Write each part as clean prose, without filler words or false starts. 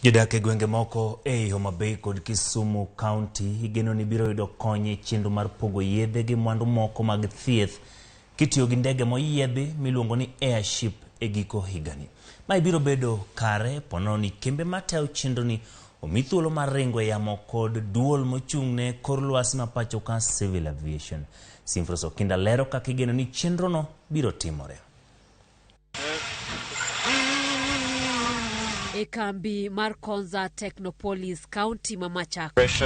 Jodak e gwenge moko ei Homa Bay kod Kisumu County igeno ni biro yudo kony e chenro mar pogo yedhe gi mwandu moko mag thieth kitiyo gi ndege moyiedhi miluongo ni Airship e giko higani. Mae biro bedo kare ponono ni kembe matayo chenroni omi thuolo mar ringo e yamo kod duol mochung' ne kor lwasi ma pacho ka Civil Aviation. Simfros Okinda lero kaka igeno ni chenrono biro timore. E kambi mar Konza Technopolis, kaunti ma Machakos.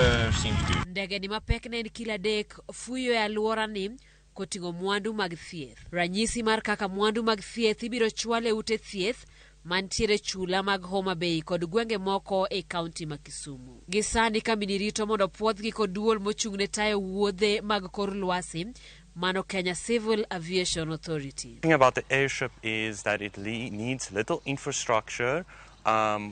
Ndege ni mapek ne en kilo 3 fuyo e alwora ni koting'o mwandu mag thieth. Ranyisi mar kaka mwandu mag thieth ibiro chwal e ute thieth mantiere chula mag Homa Bay kod gwenge moko e kaunti ma Kisumu. Gi sani kambini rito mondo puodhgi kod duol mochung' ne tayo wuodhe mag kor lwasi mano Kenya Civil Aviation Authority. Thing about the airship is that it needs little infrastructure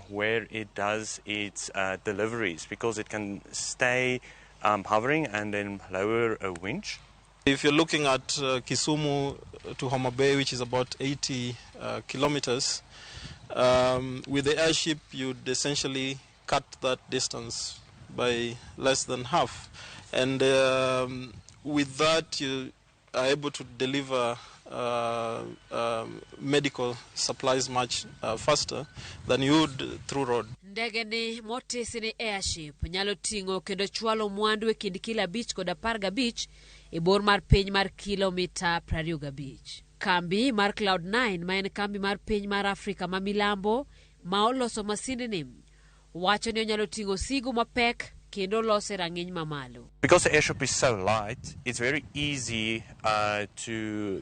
where it does its deliveries, because it can stay hovering and then lower a winch. If you're looking at Kisumu to Homa Bay, which is about 80 kilometers, with the airship you'd essentially cut that distance by less than half. And with that you are able to deliver medical supplies much faster than you would through road. Ndege ni motisi ni airship nyalo ting'o kendo chwalo mwandu e kind kilo 5 kod 15 e bor mar piny mar kilomita 25. Kambi mar Cloud9 ma en kambi mar piny mar Afrika ma milambo ma oloso masindni wacho ni onyalo ting'o osigo mapek kendo lose rang'iny mamalo. Because the airship is so light, it's very easy to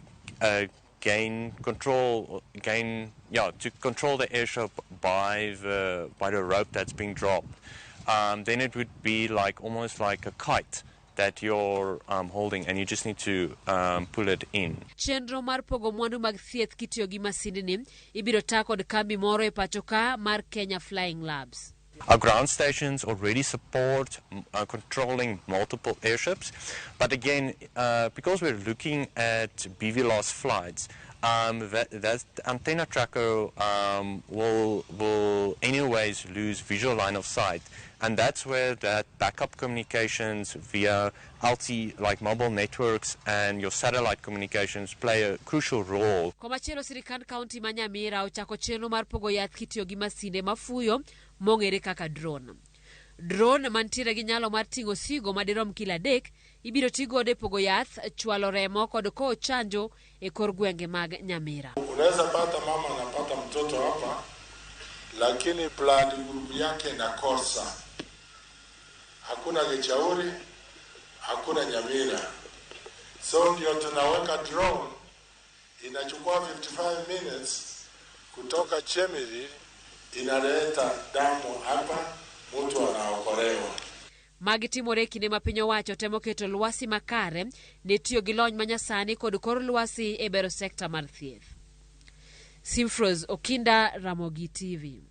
gain control, gain, yeah, to control the airship by the rope that's being dropped. Then it would be almost like a kite that you're holding, and you just need to pull it in. Chenro mar pogo mwandu mag thieth kitiyo gi masindni ibiro ta kod kambi moro e pacho ka mar Kenya Flying Labs. Our ground stations already support controlling multiple airships, but again, because we're looking at BVLOS flights, that antenna tracker will anyways lose visual line of sight, and that's where that backup communications via LTE, like mobile networks and your satellite communications, play a crucial role. Komachielo, sirikand kaunti ma Nyamira ochako chenro mar pogo yath kitiyo gi masinde mafuyo mong'ere kaka drone. Drone mantiere gi nyalo mar ting'o osigo madirom kilo 3 ibiro ti godo e pogo yath, chwalo remo kod kowo chanjo e kor gwenge mag Nyamira. Unaweza pata mama anapata mtoto hapa, lakini blood group yake inakosa. Hakuna Kijauri, hakuna Nyamira. So ndio tunaweka drone, inachukua 55 minutes kutoka Chemelil, inaleta damu hapa, mtu anaokolewa. Magi timore e kinde ma piny owacho temo keto lwasi makare ne tiyo gi lony manyasani kod kor lwasi e bero sekta mar thieth. Simfros Okinda, Ramogi TV.